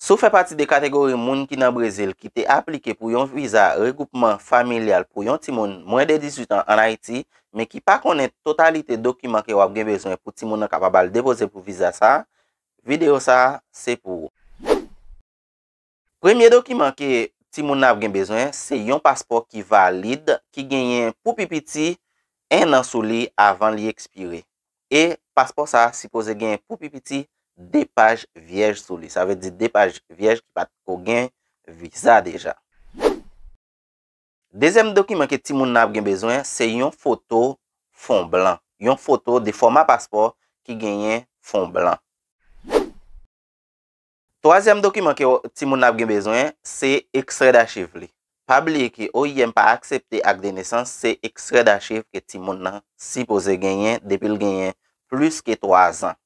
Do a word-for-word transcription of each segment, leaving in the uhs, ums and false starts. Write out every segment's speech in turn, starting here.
Si w fè pati de kategori moun ki nan Brezil ki te aplike pou yon viza regwoupman familyal pou yon timoun mwens de dizuit an ann Ayiti, men ki pa konnen totalite dokiman ke w ap gen bezwen pou timoun nan kapab al depoze pou viza sa a, videyo sa a se pou ou. Premye dokiman ke timoun nan ap gen bezwen, se yon paspò ki valid, ki genyen pou pi piti en an sou li avan li ekspire. E paspò sa a sipoze genyen pou pi piti de paj vyèj sou li. Sa vle di de paj vyèj ki pa t ko gen viza deja. Dezyèm dokiman ke timoun nan ap gen bezwen, se yon foto fon blan. Yon foto de fòma paspò ki genyen fon blan. Twazyèm dokiman ke timoun nan ap gen bezwen, se ekstrè dachiv li. Pa bliye ke O I M pa aksepte ak de nesans, se ekstrè dachiv ke timoun nan sipoze genyen depi l genyen plis ke twa zan.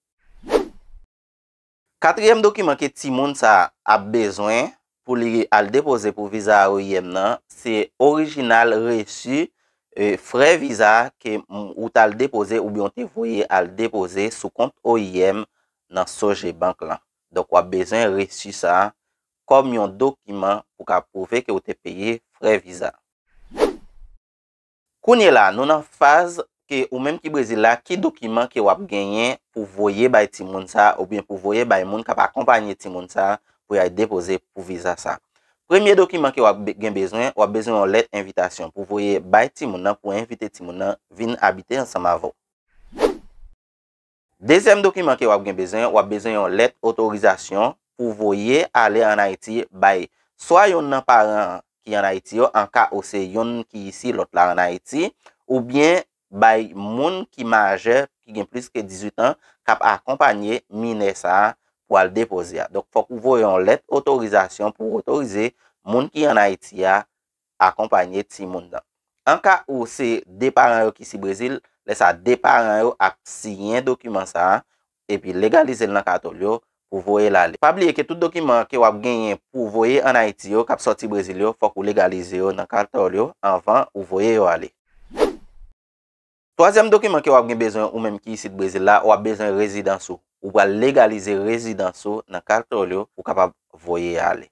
Katriyèm dokiman ke timoun sa a ap bezwen pou li al depoze pou viza O I M nan, se orijinal resi, e, frè viza ke m- ou t al depoze oubyen w te voye al depoze sou kont O I M nan Sogebank lan. Donk, w ap bezwen resi sa a kòm yon dokiman pou ka pwouve ke w te peye frè viza. Kounye la, nou nan faz ke ou menm ki Brezil la, ki dokiman ke w ap genyen pou voye bay timoun sa a, oubyen pou voye bay moun k ap akonpanye timoun sa a pou y al depoze pou viza sa a. Premye dokiman ke w ap be- gen bezwen, w ap bezwen yon lèt envitasyon pou voye bay timoun nan, pou envite timoun nan vin abite ansanm avè w. Dezyèm dokiman ke w ap gen bezwen, w ap bezwen yon lèt otorizasyon pou voye ale ann Ayiti bay swa yonn nan paran ki ann Ayiti yo, an ka ou se yonn ki isi, lòt la ann Ayiti, oubyen bay moun ki majè, ki gen plis ke dizuit an, k ap akonpanye minè sa a pou al depoze a. Donk, fòk ou voye yon lèt otorizasyon pou otorize moun ki ann Ayiti a akonpanye timoun nan. An ka ou se de paran yo ki si Brezil, lè sa a de paran yo ap siyen dokiman sa a, epi legalize l nan katòl yo pou voye l ale. Pa bliye ke tout dokiman ke w ap genyen pou voye ann Ayiti yo, k ap sòti Brezil yo, fòk ou legalize yo nan katòl yo anvan ou voye yo ale. Twazyèm dokiman ke w ap gen bezwen ou menm ki isit Brezil la, w ap bezwen rezidans ou. Ou pral legalize rezidans ou nan katòl yo pou w kapab voye ale.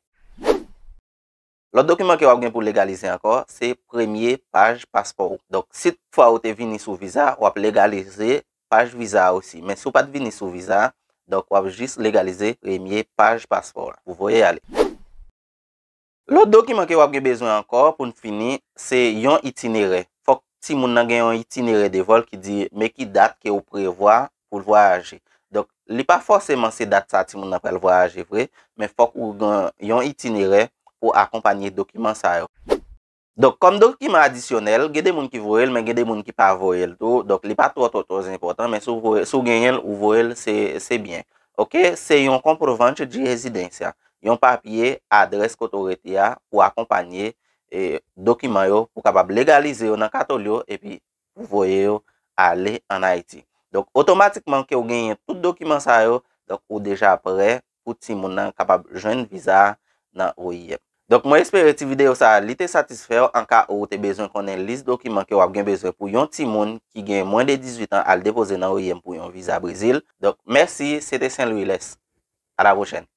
Lòt dokiman ke w ap gen pou legalize ankò, se premye paj paspò w. Donk, si toutfwa ou te vini sou viza, w ap legalize paj viza a osi. Men si w pa t vini sou viza, donk, w ap jis legalize premye paj paspò w la pou voye ale. Lòt dokiman ke w ap gen bezwen ankò pou n fini, se yon itinerè. Fòk timoun nan gen yon itinerè de vòl ki di men ki dat ke w prevwa pou l vwayaje. Donk, li pa fòseman se dat sa a timoun nan pral vwayaje vre, men fòk ou gen yon itinerè pou akonpanye dokiman sa yo. Donk, kòm dokiman adisyonèl, gen de moun ki voye l, men gen de moun ki pa voye l tou. Donk, li pa twò, twò, twò enpòtan, men si w voye, si w genyen l, ou voye l, se, se byen. Oke, se yon comprovante de residência, yon papye adrès kote w rete a pou akonpanye, e, dokiman yo, pou kapab legalize yo nan katòl yo, epi pou voye yo ale ann Ayiti. Donk, otomatikman ke w genyen tout dokiman sa yo, donk, ou deja prè pou timoun nan kapab jwenn viza a nan O I M. Donk, mwen espere ti videyo sa a, li te satisfè w, an ka ou te bezwen konnen lis dokiman ke w ap gen bezwen pou yon timoun ki gen mwens de dizuit an al depoze nan O I M pou yon viza Brezil. Donk, mèsi, se te Saint Louis Lès. À la prochaine.